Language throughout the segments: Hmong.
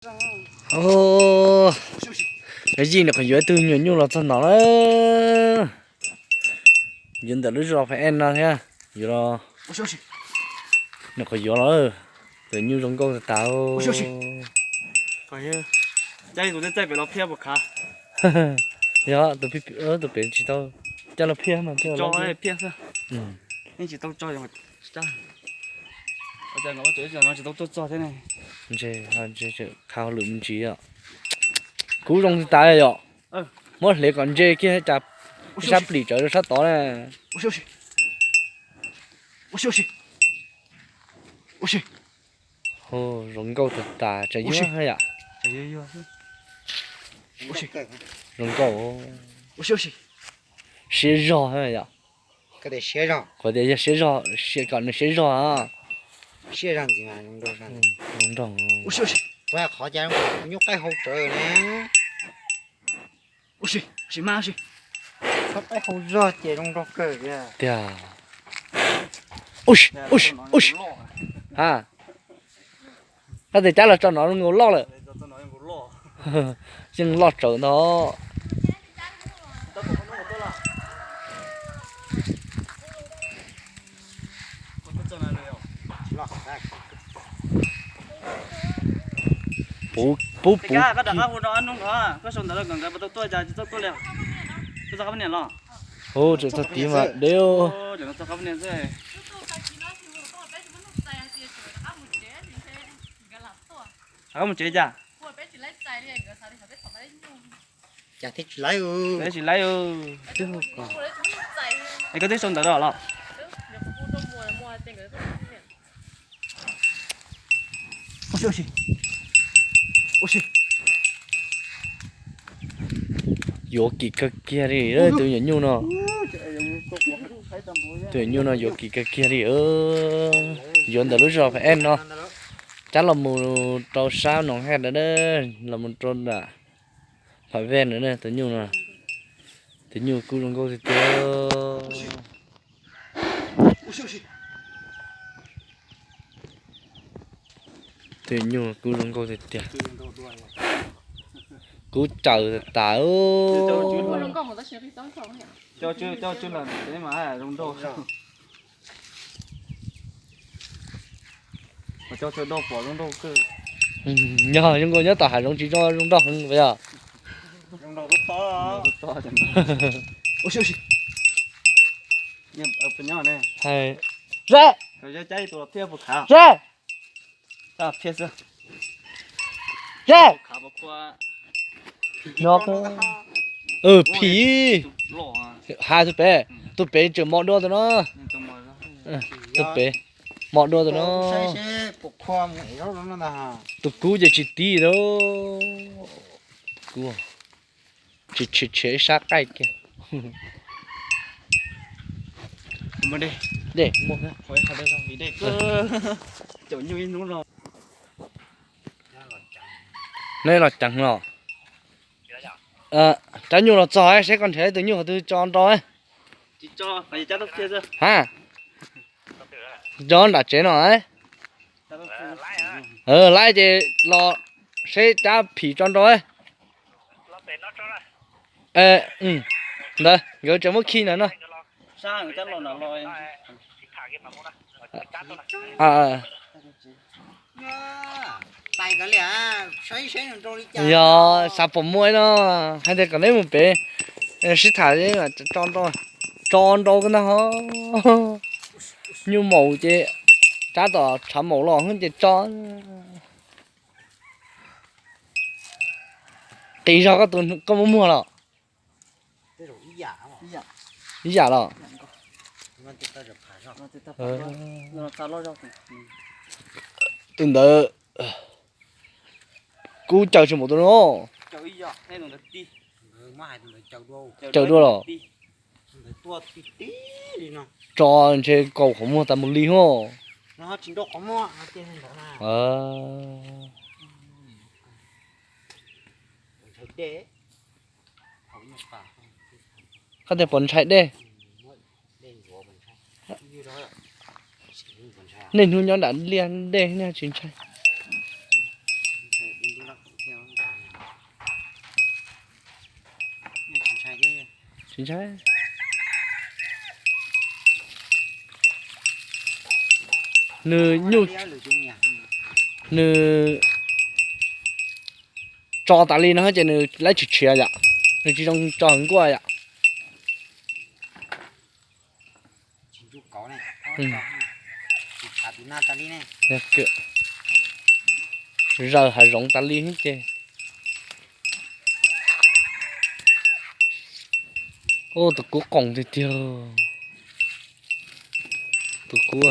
Yij, nws qhov yuav ib tug nyuam nyuj los txog no na. Yuav ntawm lub zos Fais Ej no thiab. Yuav los nws qhov yuav los, tus nyuj zoo nkauj tas tas. Yog tus pib, tus pem tsis tau coj los phiaj mas thiaj li phiaj xwb. Tsis tau tso, tsis tau tso thiab ne. Ntshe, ntshe qha hauj lwm me ntsis os. Kub zoo tas tas yom. Muab hle kom ntse kiag cas ib sab plis tsawv rau sab tod na. Zoo nkauj tas tas, tsam yuag yom. Zoo nkauj. Siab zog yom. Qhov tias yog siab zog, kom nws siab zog. Zoo nraug. Qhov qhov cas nyuj qaij hau tsawv na. Qaij hau zog ces zoo nraug kawg tiag. Ha, koj tes cab los tso no zoo nkaus loj lawm. Yeej loj tsawv ntag. Puv puv. Hu, txog tid mas deb. Qab mus tsev cas? Cas thiaj tsis laib, tsis laib. Es koj twb sau ntawv los los? Yuav kim kawg kiag li tus nyuam nyuj no. Tus nyuam nyuj no yuav kim kawg kiag li. Yuav ntawm lub zos Pham Ej no, cab los mus rau sab Noom Haj ntawd, los mus rau nram Pham Vej ntawd, tus nyuj no, tus nyuj kub zoo nkauj tiag tiag. Tus nyuj kub zoo nkauj tiag tiag. Kub caws tas. Yog zoo nkauj nyob tom hav zoov tsis zoo nraug heev yog. Zeb, zeb, zeb. No, phim, hais tus pem, tus pem tseem mos dua tus no. Tus pem mos dua tus no. Tus kub ces tsis tib lawm. Kub tsis tshem tshem ib sab qaij kiag. Dej muaj. Neb los ceev los. Cab nyuj los txog seb koj nrhiav tus nyuj qhov twg tso nrau. Ha, tso nram tsev no. Laib ces los seb cab phim tso nrau. Ntawd nkawd tseem muab khi ntawd no. Yog xav pom muaj no, hais tias kom neb mus pem sib tham, tso nrau ko ntag ho. Nyuj maum ces cab tom tshav maum los ces tso. Qis zog koj muab muag los? Ib yam los? Tus ntawd kub caws tsis npaum tus no. Caws dua los? Tso ntshe kaus qhov muag tas mus li ho. Koj tias pom ntshai dej. Niaj hnub nyob nram liaj dej niaj tsis ntshai. Ntshai. Nws nyuj, nws tso tas li no ces nws laib tsis tshiav yom. Nws tsis zoo tso hauv nkuaj yom. Zaws hav zoov tas li ces. Tus kub qoom tiag tiag. Tus kub.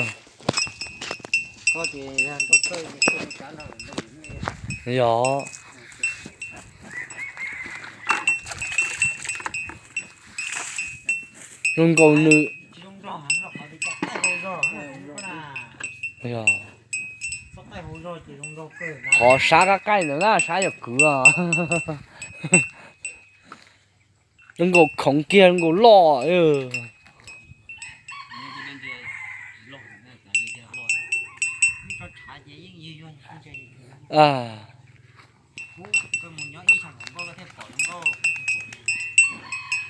Yog. Zoo nkaus nws. Qhov sab qab qaij ntawd na, sab yog kwv. Zoo nkaus khoov kiag, zoo nkaus loj.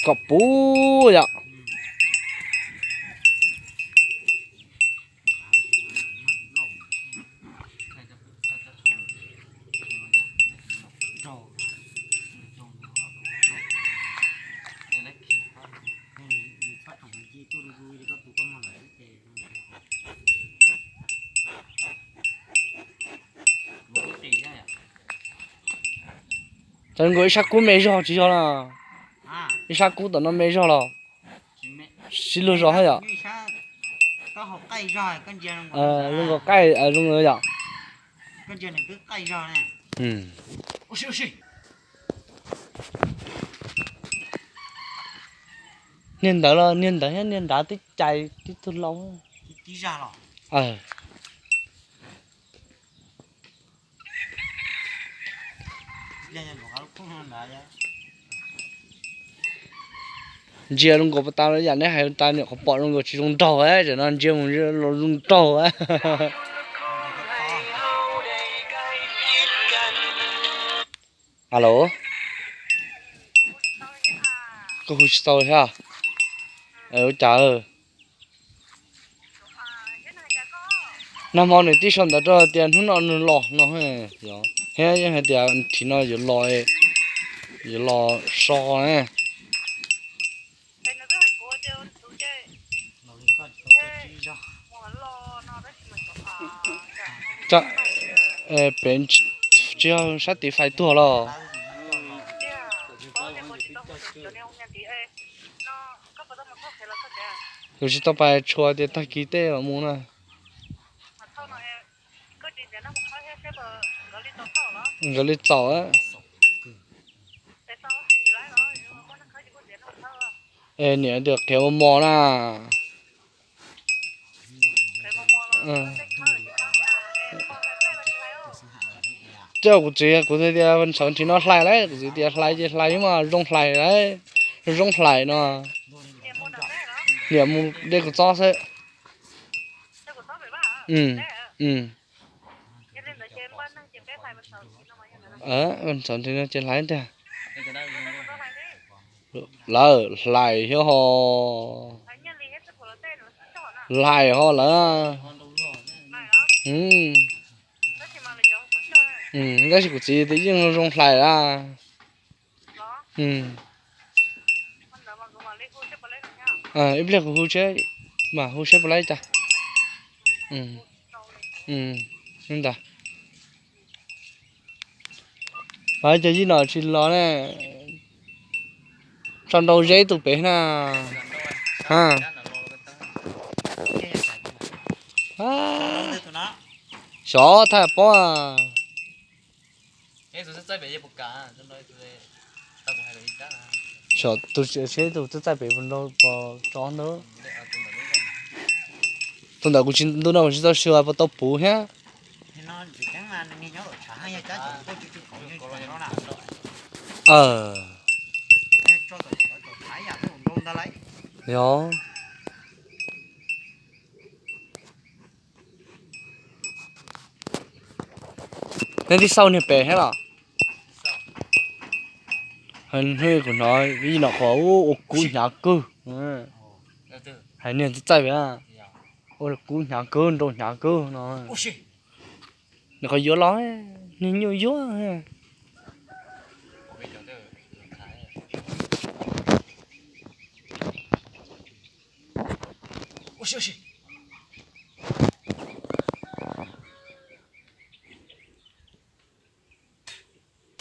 Kom puv yom. Tau nkaus ib sab kub me zog tsis yog los? Ib sab kub tom no me zog los? Sib luag zog hab yom. Zoo nkaus qaij, zoo nkaus yom. Niag ntawd los niag ntawd thiab, niag nrad twb cais tib tug lau. Ntsia zoo nkaus pas tas yam neb hais tas niam qhov pom zoo nkaus tsis zoo nraug, tam no ntsia mus los zoo nraug. Alo, koj hu tsis tau thiab? Ua cas? Nag hmo nws tib sau ntawv rau tias hnub no nws los no, thiab yeej hais tias thib no yuav los, yuav los so na. Pem tsis yog sab tid fais tuag los? Kuv tsis tau pais tshua tias tag kis tej los mus na. Nkawd li txaus. Es niam tias qhiav mos mos na. Coj kuv txiv, kuv txiv tias ntxhawv nrhiv no hlais lauj, kuv txiv tias hlais ces hlais mas zoo hlais lauj, zoo hlais no. Niam mus de kuv txob xwb. Ntxhawv nrhiv no ces hlais tiag. Lawv hlais thiab ho. Hlais ho lawv. Tab sis kuv txiv tias yeej zoo hlais a. Ib pliag kuv hu seb, mam hu seb puas laib cas. Ntag. Mas cov yij no tsis los ne. Tso nrau zeb tus pem na. Xyov thaj pob. Xyov tus txiv txaij pem puas nrau pos tso ntawd. Thaum ntawd kuv tsis, ntu no kuv tsis tau sua puas tau puv thiab. Yog. Nej twb xauj niag pem thiab los? Hnub kuv hnov ib nom qhuav ua kub hnyav kawg. Hais niag txaij txaij, ua kub hnyav kawg, nrau hnyav kawg no. Nws qhov yuav los, niag nyuj yuav. Ua si, ua si.